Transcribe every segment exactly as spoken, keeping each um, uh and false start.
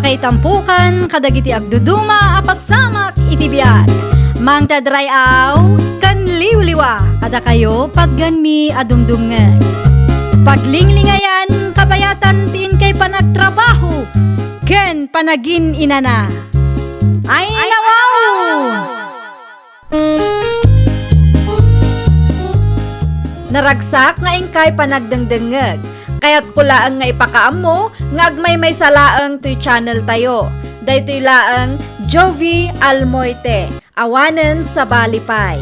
Itampukan kadagiti agduduma a pasamak iti biag. Mangted ray-aw ken liwliwa kadakayo patgenmi a dumdumngeg. Paglinglingayan kabayatan ti inkay panagtrabaho ken panagin-inana. Ay, nawaw! Naragsak nga inkay panagdengdengngeg. Kayatko laeng nga ipakaammo nga agmaymaysa laeng toy channel tayo. Daytoy laeng Jovi Almoite, awanen sabali pay.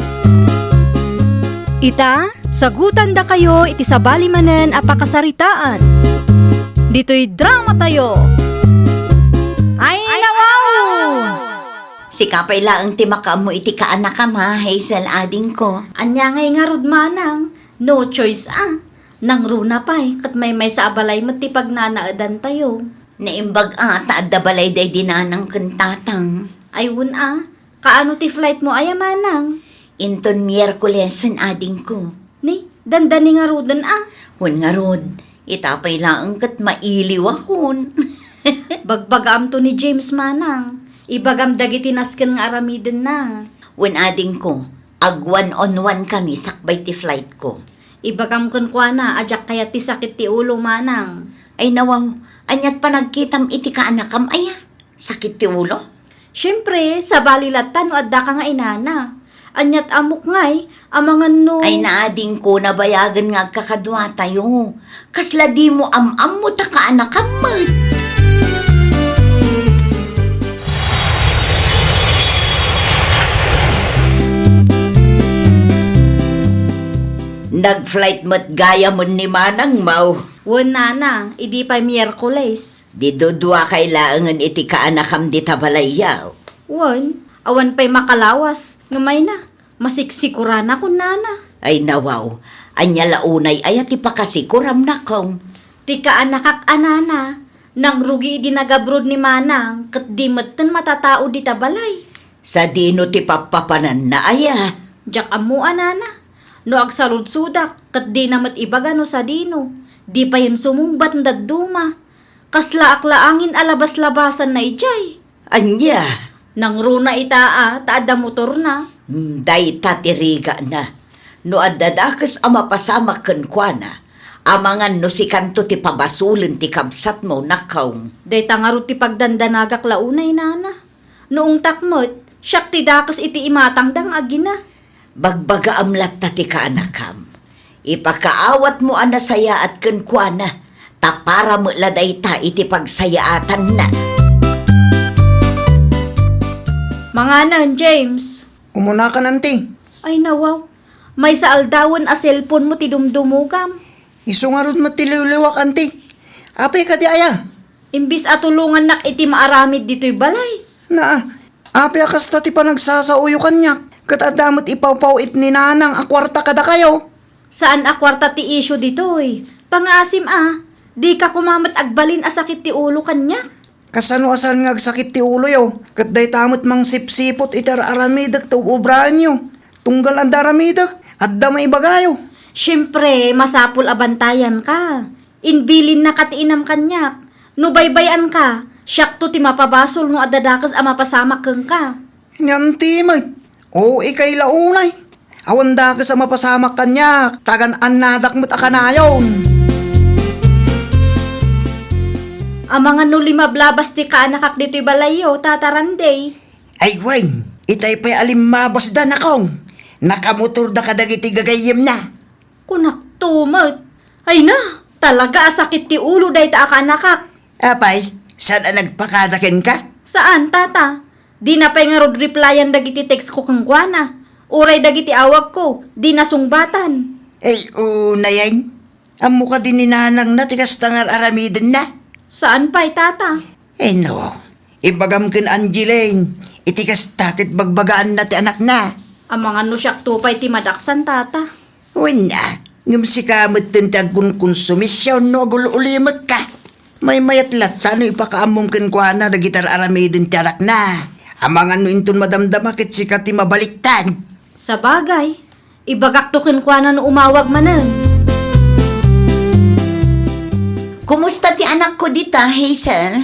Ita, sagutandakayo iti sabali manen a pakasaritaan. Ditoy drama tayo. Ay, nawaw! Sika pay laeng ti makaammo iti kaanakam, ha, Hazel, adingko. Ania ngay ngarud, manang? No choice, a. Nangruna pay, ket maymaysa a balay met ti pagnanaedantayo. Naimbag a, ta adda balay daydi nanang ken tatang. Ay, wen a. Kaano ti flight mo aya, manang? Inton Miyerkulesen, adingko. Ni, dandani ngaruden a. Wen ngarud, ita pay laeng ket mailiwakon. Bagbagaamto ni James, manang. Ibagam dagiti nasken nga aramidenna. Wen, adingko, ag one on one kami sakbay ti flight ko. Ibagam kenkuana a diak kayat ti sakit ti ulo, manang. Ay, nawaw, aniat panagkitam iti kaanakam aya? Sakit ti ulo? Siempre, sabali latta no addaka nga inana. Aniat ammok ngay, amangan no. Ay, naadingko, nabayagen nga agkakaduatayo. Kasla dimo am-ammo ta kaanakam met. Nag-flight met gayam ni manangmo. Wen, nana, idi pay Miyerkules. Di duduakay laengen iti kaanakam dita balayyo. Wen, awan pay makalawas, ngem ay na, masiksikuran a kunana. Ay, nawaw, ania la unay aya ti pakasikuram, nako? Ti kaanakak a nana, nangrugi idi nag-abroad ni manang, ket di metten matatao dita balay. Sadino ti pappapananna aya? Diak ammo a nana. No agsaludsodak, ket dina met ibaga no sadino. Di payen sumungbat no dadduma. Kaslaak laeng a labas-labasanna idiay. Ania? Nangruna ita a, ta adda motorna. Hmm, dayta ti rigana. No adda dakes a mapasamak kenkuana, amangan no sikanto ti pabasolen ti kabsatmo, nako. Dayta ngarud ti pagdandanagak la unay, nana. No ungtak met, siak ti dakes iti imatangda nga agina. Bagbagaam latta ti kaanakam. Ipakaawatmo a nasayaat kenkuana, ta para met la dayta iti pagsayaatanna. Manganen, James. Umunakan, anti. Ay, nawaw. Maysa aldawen a cellphone mo ti dumdumogam. Isu ngarud met ti liwliwak, anti. Apay kadi aya? Imbis a tulongannak iti maaramid ditoy balay. Naa, apay a kasta ti panagsasaoyo kaniak, ket adda met ipawpaw-it ni nanang a kuarta kadakayo? Saan a kuarta ti isyu ditoy. Pangaasim a, dika koma met agbalin a sakit ti ulo kaniak. Kasano a saan nga agsakit ti uloyo, ket dayta met mangsipsiput iti ar-aramidek ti ub-ubraenyo? Tunggal adda aramidek, adda maibagayo. Siempre, masapul a bantayanka. Inbilinna ka ti inam kaniak. No baybay-anka, siakto ti mapabasol no adda dakes a mapasamak kenka. Ni anti met. O, ikay la unay. Awan dakes a mapasamak kaniak, tagan-annadak met a kanayon. Amangan no limablabas ti kaanakak ditoy balayyo, Tata Randy. Ay wen, itay pay a limmabasda, nako. Nakamotorda kadagiti gagayyemna. Kunakto met. Ay na, talaga a sakit ti ulo dayta a kaanakak. Apay, saan a nagpakada kenka? Saan, tata. Dina pay ngarud replyan dagiti text ko kenkuana. Uray dagiti awagko, dina sungbatan. Ay, unayen. Ammo kadi ni nanangna ti kasta nga ar-aramidenna? Saan pay, tata. Ay, no. Ibagam ken Angeline, iti kasta ket bagbagaanna ti anakna. Amangan no siakto pay ti madaksan, tata. Wen a, ngem sika metten ti agkunkonsumision no agul-ulimekka. Maymayat latta no ipakaammom kenkuana dagiti ar-aramiden ti anakna. Amangan no inton madamdama ket sika ti mabaliktad. Sabagay, ibagakto kenkuana no umawag manen. Kumusta ti anakko dita, Hazel?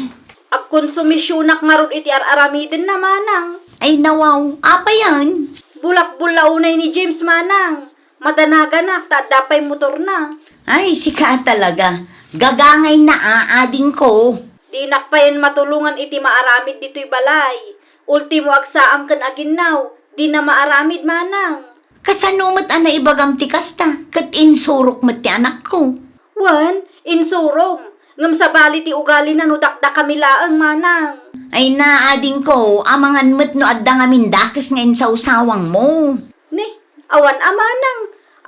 Ag-, Konsumisionak ngarud iti ar-aramidenna, manang. Ay, nawaw. Apayen? Bulakbol la unay ni James, manang. Madanaganak ta adda pay motorna. Ay, sika talaga. Gagangayna a, adingko. Dinak payen matulongan iti maaramid ditoy balay. Ultimo agsaam ken aginnaw, dina maaramid, manang. Kasano met a naibagam ti kasta, ket insurok met ti anakko? Wen, insurom. Ngem sabali ti ugalina no dakdakami laeng, manang. Ay na, adingko, amangan met no adda ngamin dakes nga insawsawangmo. Ne, awan a, manang.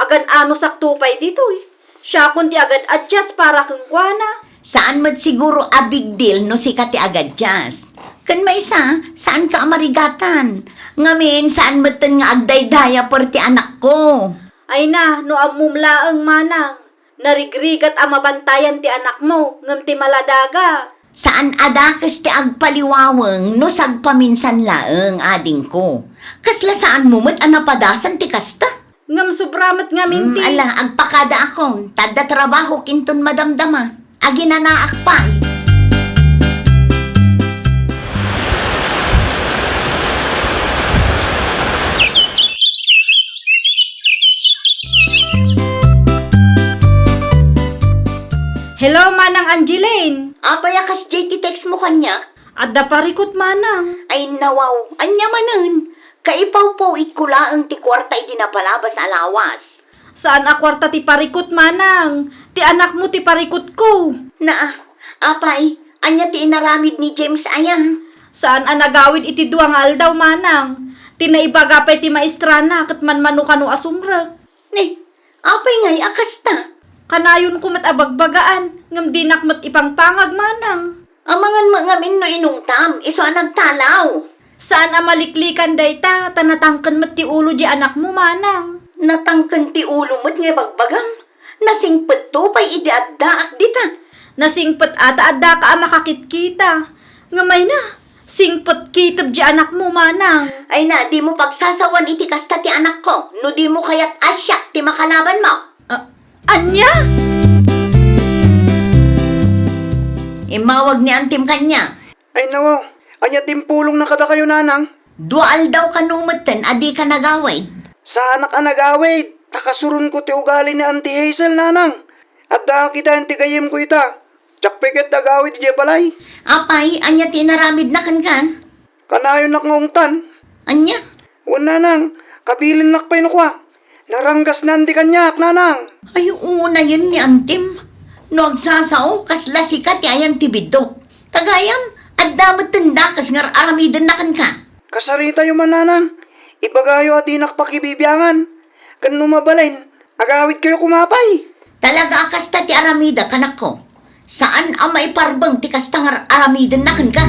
Agan-anosakto pay ditoy. Siakon ti agad-adjust para kenkuana. Saan met siguro a big deal no sika ti agad-adjust. Ken maysa, saanka a marigatan. Ngamin, saan metten nga agdaydayaper ti anakko. Ay na, no ammom laeng, manang. Narigrigat a mabantayan ti anakmo, ngem ti maladaga. Saan a dakes ti agpaliwaweng no sagpaminsan laeng, adingko. Kasla saanmo met a napadasan ti kasta? Ngem sobra met ngamin ti. Mm, ala, agpakadaakon, ta adda trabahok inton madamdama. Aginanaak pay. Hello, Manang Angeline. Apay a kasdiay ti text mo kaniak? Adda parikut, Manang. Ay, nawaw. Ania manen? Kaipawpaw-itko laeng ti kuarta idi napalabas a lawas. Saan a kuarta ti parikut, Manang. Ti anakmo ti parikutko. Naa, apay, ania ti inaramid ni James aya? Saan a nagawid iti dua nga aldaw, Manang. Ti naibaga pay ti maestrana ket manmano kano a sumrek. Ne, apay ngay a kasta? Kanayonko met a bagbagaan, ngem dinak met ipangpangag, Manang. Amangan met ngamin no inungtam, isu a nagtalaw. Saan a maliklikan dayta, ta natangken met ti ulo di anakmo, Manang. Natangken ti ulo met nga ibagbagam? Nasingpetto pay idi addaak dita. Nasingpet a ta addaka a makakitkita. Ngem ay na, singpet kitib di anakmo, Manang. Ay na, dimo pagsasawan iti kasta ti anakko, no dimo kayat a siak ti makalabanmo. Ah, ania? Immawag ni Antim kaniak. Ay nawaw, ania ti impulongna kadakayo, Nanang? Dua aldaw kano metten a dika nagawid. Saanak a nagawid, ta kasuronko ti ugali ni Auntie Hazel, Nanang. Adda kitaen ti gayyemko ita. Diak pay ket agawid idiay balay. Apay, ania ti inaramidna kenka? Kanayonak nga ungtan. Ania? Wen, Nanang, kabilinnak pay no kua. Naranggasnan di kaniak, Nanang. Ay, unayen ni Antim. No agsasao, kasla sika ti ayan ti biddut. Gayam, adda metten dakes nga ar-aramidenna kenka. Kasaritayo man, Nanang. Ibagayo a dinak pakibibiangan. Ken no mabalin, agawidkayo koma pay. Talaga a kasta ti aramidek, anakko. Saan a maiparbeng ti kasta nga ar-aramidenna kenka.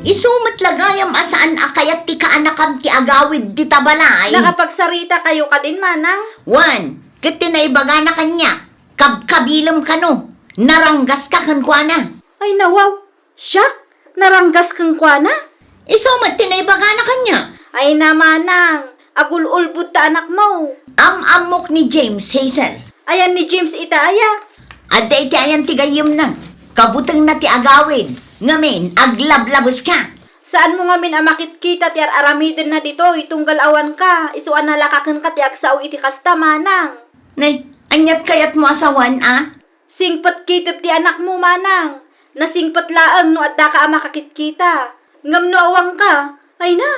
Isu met la gayam a saan a kayat ti kaanakam ti agawid dita balay. Nakapagsarita kayo kadin, Manang? Wen, ket ti naibagana kaniak, kabkabilem kano, naranggaska kenkuana. Ay, nawaw. Siak, naranggas kenkuana? Isu met ti naibagana kaniak. Ay na, Manang, agul-ulbod ta anakmo. Am-ammok ni James, Hazel. Ayan ni James ita aya? Adda iti ayan ti gayyemna. Kabutengna ti agawid. Ngamin, aglablabeska. Saanmo ngamin a makitkita ti ar-aramidenna ditoy, tunggal awanka, isu a nalaka kenka ti agsao iti kasta, Manang. Nay, aniat kayatmo a sawen a? Singpet kitib ti anakmo, Manang. Nasingpet laeng no addaka a makakitkita. Ngem no awanka, ay na,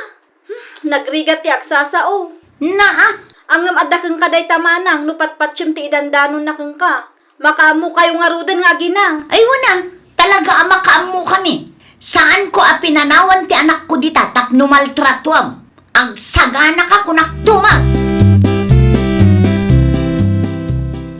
hmm, nagrigat ti agsasao. Naa! Ngem adda kenka dayta, Manang, no patpatiem ti idandanonna kenka. Makaammokayo ngaruden nga agina. Ay, wen a, talaga a makaammokami. Saanko a pinanawan ti anakko dita tapno maltratuam. Agsaganaka, kunak, tumak!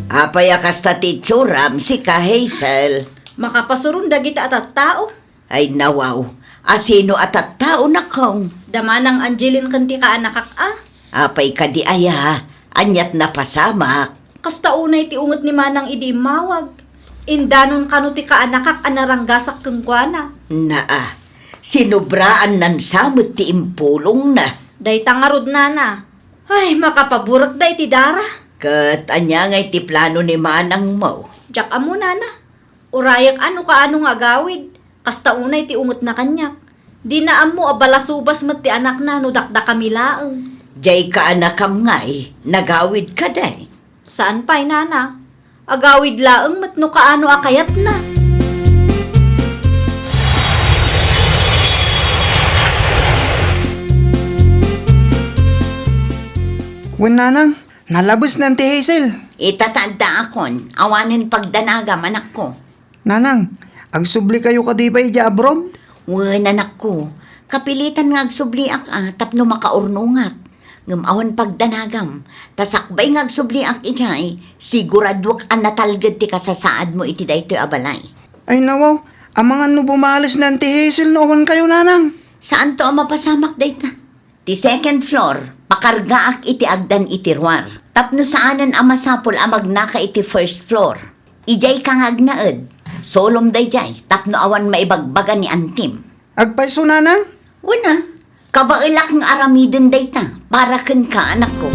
Apay a kasta ti itsuram, sika, Hazel? Makapasuron dagita a tattao. Ay, nawaw. A sino a tattao, nakong? Da Manang Angeline ken ti kaanakak a. Apay kadi aya? Aniat napasamak? Kasta unay ti unget ni Manang idi immawag. Indanon kano ti kaanakak a naranggasak kenkuana. Naa, sinobraan sa met ti impulongna. Dayta ngarud, Nana. Ay, makapaburekda iti dara. Ket ania ngay ti plano ni Manangmo? Diak ammo, Nana. Urayek a no kaano nga agawid, kasta unay ti ungetna kaniak. Dina ammo a balasubas met ti anakna no dakdakami laeng. Diay kaanakam ngay, nagawid kadi? Saan pay, nana. Agawid laeng met no kaano a kayatna. Wen, nanang, nalabes ni Auntie Hazel. Ita ta addaakon, awanen pagdanagam, anakko. Nanang, agsubli kayo kadi pay idiay abroad? Wen, anakko, kapilitan nga agsubliak a tapno makaurnongak. Ngem awan pagdanagam, ta sakbay nga agsubliak idiay, siguraduak a natalged ti kasasaadmo iti daytoy a balay. Ay, nawaw, amangan no bumales ni Auntie Hazel no awan kayo, nanang. Saanto a mapasamak dayta. Ti second floor, pakargaak iti agdan iti ruar. Tapno saanen a masapul a magnaka iti first floor. Idiay ka nga agnaed, sulom daydiay, tapno awan maibagbaga ni antim. Agpayso, nanang? Wen a, kabaelak nga aramiden dayta, para kenka, anakko.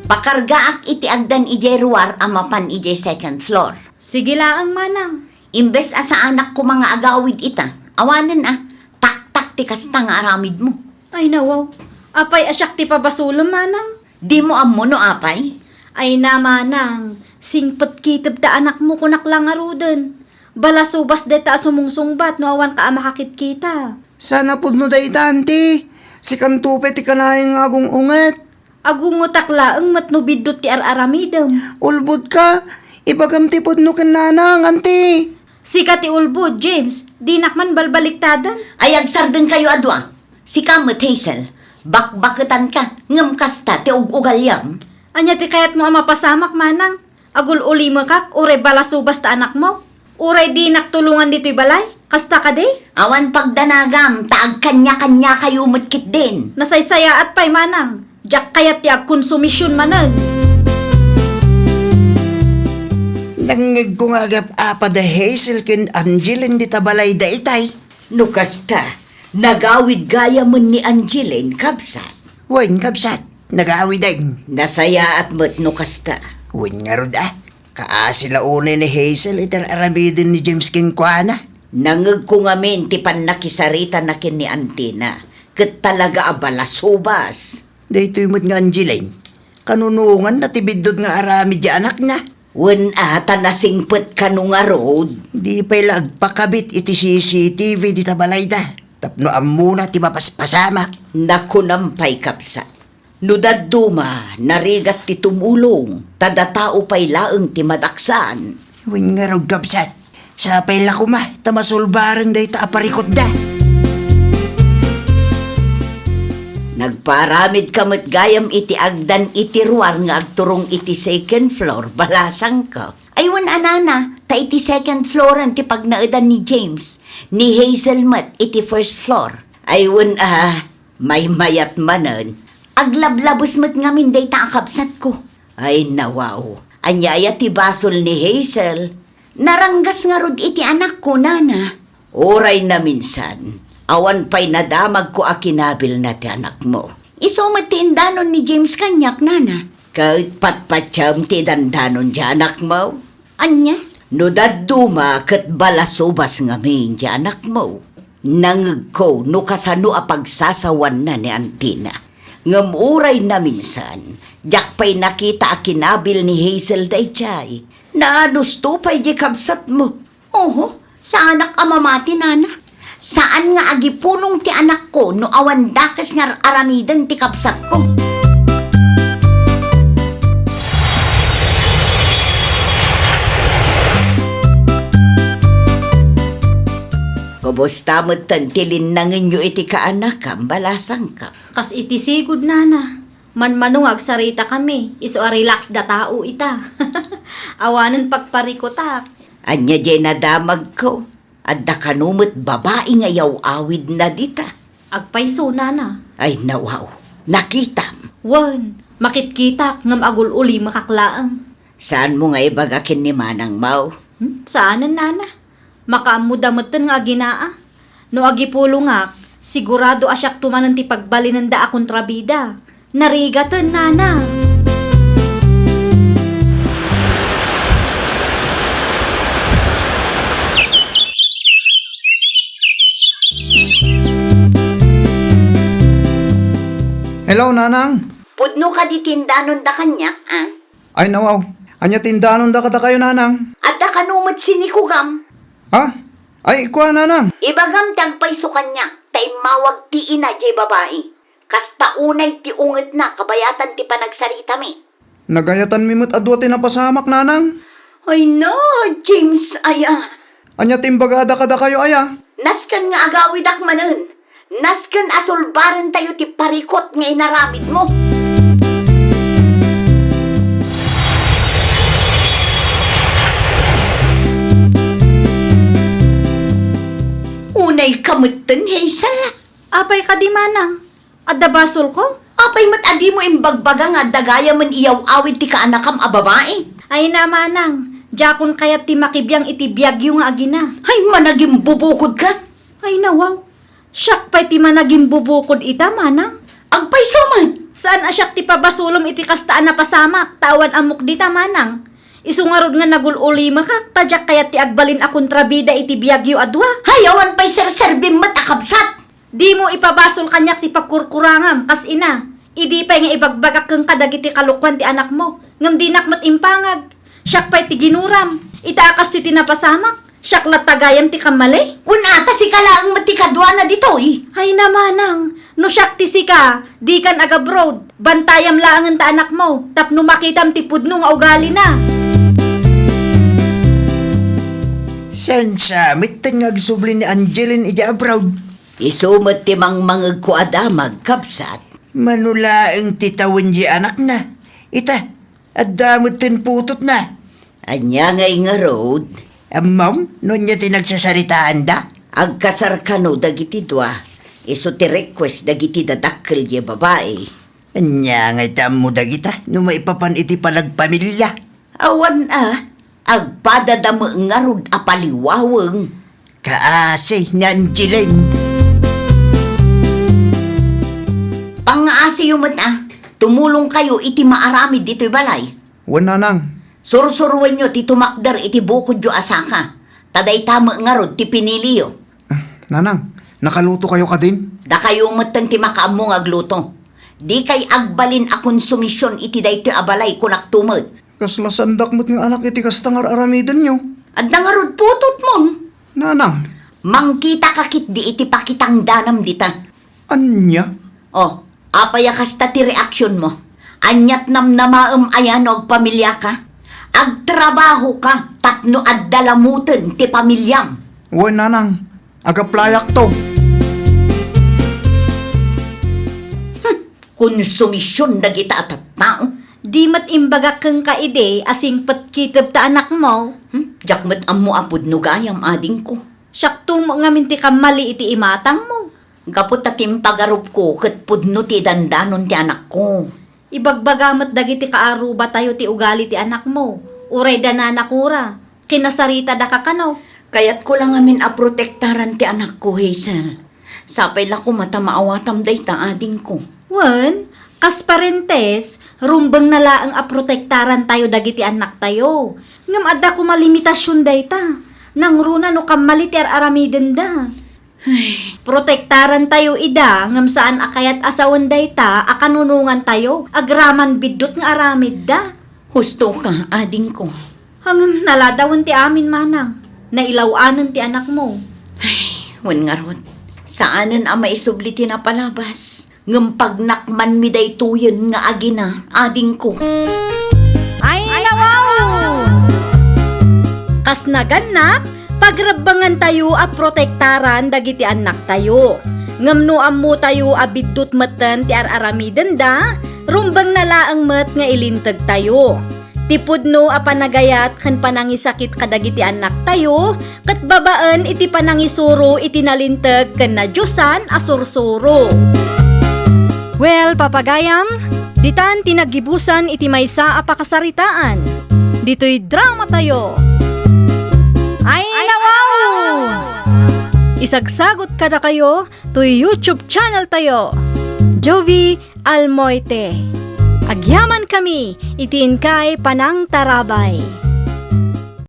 Pakargaak iti agdan idiay ruar a mapan idiay second floor. Sige laeng, manang. Imbes a saanak koma nga agawid ita, awanen a, taktak ti kasta nga aramidmo. Ay, nawaw. Apay a siak ti pabasolem, manang? Dimo ammo no apay? Ay na, manang, singpet kitib ta anakmo, kunak la ngaruden. Balasubas dayta a sumungsungbat no awanka a makakitkita. Sana pudno dayta, anti. Sikanto pay ti kanayon nga agung-unget. Agungetak laeng met no biddut ti ar-aramidem. Ulbodka, ibagam ti pudno ken nanang, anti. Sika ti ulbod, James. Dinak man balbaliktadan. Ay, agsardengkayo a dua. Sika met, Hazel. Bakbaketanka, ngem kasta ti ug-ugaliam. Ania ti kayatmo a mapasamak, manang? Agul-ulimekak, uray balasubas ta anakmo? Uray dinak tulongan ditoy balay? Kasta kadi? Awan pagdanagam, ta agkanya-kanyakayo met ketdin. Nasaysayaat pay, manang. Diak kayat ti agkonsumision manen. Nangngegko nga agap-apa da Hazel ken Angeline dita balay daytay. No kasta, nagawid gayamen ni Angeline, kabsat. Wen, kabsat, nagawiden. Nasayaat met no kasta. Wen ngarud a, kaasi la unay ni Hazel iti ar-aramiden ni James kenkuana. Nangngegko ngamin ti pannakisaritana ken ni antina, ket talaga a balasubas. Daytoy met nga Angeline, kanunonganna ti biddut nga aramid ti anakna. Wen a, ta nasingpet kano ngarud. Di pay la agpakabit iti C C T V dita balayda tapno ammona ti mapaspasamak. Nakunam pay, kabsat. No dadduma, narigat ti tumulong, ta datao pay laeng ti madaksan. Wen ngarud, kabsat. Sapay la koma, ta masulbaren dayta a parikutda. Nagpaaramidka met gayam iti agdan iti ruar nga agturong iti second floor, balasangko. Ay, wen a, nana, ta iti second flooren ti pagnaedan ni James, ni Hazel met iti first floor. Ay, wen a, maymayat manen. Aglablabes met ngamin dayta a kabsatko. Ay, nawaw. Ania aya ti basol ni Hazel? Naranggas ngarud iti anakko, nana. Uray naminsan, awan pay nadamagko a kinabilna ti anakmo. Isu met ti indanon ni James kaniak, nana. Ket patpatiam ti idandanon ti anakmo? Ania? No dadduma ket balasubas ngamin ti anakmo. Nangngegko no kasano a pagsasawanna ni antina. Ngem uray naminsan, diak pay nakita a kinabil ni Hazel daydiay. Naanusto pay di kabsatmo. Oho, saanak a mamati, nana. Saan nga agipulong ti anakko no awan dakes nga ar-aramiden ti kabsatko. Kumusta metten ti linnangenyo iti kaanakam, balasangko? Kas iti sigud, nana. Manmano nga agsaritakami, isu a relax da tao ita. Awanen pagparikutak. Ania diay nadamagko? Adda kano met babai nga iyaw-awidna dita. Agpayso, nana. Ay, nawaw. Nakitam. Wen, makitkitak ngem agul-ulimekak laeng. Saanmo nga ibaga ken ni manangmo? Hmm? Saanen, nana. Makaammoda metten nga aginaa. No agipulongak, sigurado a siakto manen ti pagbalinenda a kontrabida. Narigaten, nana. Hello, Nanang. Pudno kadi ti indanonda kaniak, a? Ay, nawaw. Ania ti indanonda kadakayo, Nanang? Adda kano met sinikugam? Ha? Ay, kua, Nanang. Ibagam ti agpayso kaniak, ta immawag ti ina diay babai. Kasta unay ti ungetna kabayatan ti panagsaritami. Nagayatanmi met a dua ti napasamak, Nanang. Ay na, James, aya. Ania ti imbagada kadakayo, aya? Nasken nga agawidak manen. Nasken a sulbarentayo ti parikut nga inaramidmo. Unay ka metten, Hazel. Apay kadi, Manang? Adda basolko? Apay met a dimo imbagbaga nga adda gayamen iyaw-awid ti kaanakam a babai? Ay na, Manang, diakon kayat ti makibiang iti biagyo nga agina. Ay, managimbubukodka! Ay, nawaw. Siak pay ti managimbubukod ita, Manang. Agpayso met! Saan a siak ti pabasolem iti kasta a napasamak, ta awan ammok dita, Manang. Isu ngarud nga nagul-ulimakak, ta diak kayat ti agbalin a kontrabida iti biagyo a dua. Hay, awan pay serserbim met a kabsat! Dimo ipabasol kaniak ti pagkurkurangam, kas ina. Idi pay nga ibagbagak kenka dagiti kalokuan ti anakmo, ngem dinak met impangag. Siak pay ti ginuram. Ita a kastoy ti napasamak, siak latta gayam ti kammali. Wen a, ta sika laeng met ti kaduana ditoy. Ay na, Manang, no siak ti sika, dikan agabroad. Bantayam laengen ta anakmo, tapno makitam ti pudno nga ugalina. Saan sa metten nga agsubli ni Angeline idiay abroad? Isu met ti mangmangegko a damag, kabsat. Mano laeng ti tawen diay anakna. Ita, adda metten putotna. Ania ngay ngarud? Ammom, no ania ti nagsasaritaanda? Agkasar kano dagiti dua. Isu ti request dagiti dadakkel diay babai. Ania ngay ti ammo dagita no maipapan iti panagpamilia? Awan a, agpadada met ngarud a paliwaweng. Kaasi ni Angeline. Pangngaasiyo met a, tumulongkayo iti maaramid ditoy balay. Wen, Nanang. Sursuroenyo ti tumakder iti bukodyo a saka, ta dayta met ngarud ti piniliyo. Ah, Nanang, nakalutokayo kadin? Dakayo metten ti makaammo nga agluto. Dikay agbalin a konsumision iti daytoy a balay, kunakto met. Kasla saandak met nga anak iti kasta nga ar-aramidenyo. Adda ngarud putotmon. Nanang. Mangkitaka ketdi iti pakitangdanam dita. Ania? O, apay a kasta ti reaksionmo? Ania't namnamaem aya no agpamiliaka? Agtrabahoka tapno adda lamoten ti pamiliam. Wen, Nanang. Agaplayakto. Hmm, konsumision dagita a tattao. Di met imbagak kenka idi a singpet kiteb ta anakmo. Hmm, diak met ammo a pudno gayam, adingko. Siakto met ngamin ti kammali iti imatangmo. Gapu ta ti impagarupko ket pudno ti dandanon ti anakko. Ibagbaga met dagiti kaarrubatayo ti ugali ti anakmo, uray da nanakora, kinasaritada ka kano. Kayatko la ngamin a protektaran ti anakko, Hazel. Sapay la koma ta maawatam dayta, adingko. Wen, kas parentes, rumbengna laeng a protektarantayo dagiti annaktayo. Ngem adda koma limitasion dayta. Nangruna no kammali ti ar-aramidenda. Ay. Protektarantayo ida, ngem saan a kayat a sawen dayta a kanunongantayo agraman biddut nga aramidda. Hustoka, adingko. Ngem naladawen ti amin, manang. Nailaw-anen ti anakmo. Ay, wen ngarud, saanen a maisubli ti napalabas. Ngem pagnakmanmi daytoyen nga agina, adingko. Ay, nawaw! Kas nagannak, pagrebbengantayo a protektaran dagiti annaktayo. Ngem no ammotayo a biddut metten ti ar-aramidenda, rumbengna laeng met nga ilintegtayo. Ti pudno a panagayat ken panangisakit kadagiti annaktayo ket babaen iti panangisuro iti nalinteg ken nadiosan a sursuro. Well, papagayam, ditan ti naggibusan iti maysa a pakasaritaan. Ditoy dramatayo. Ay, nawaw! Isagsagot kadakayo toy YouTube channel tayo, Jovie Almoite. Agyamankami iti inkay panangtarabay.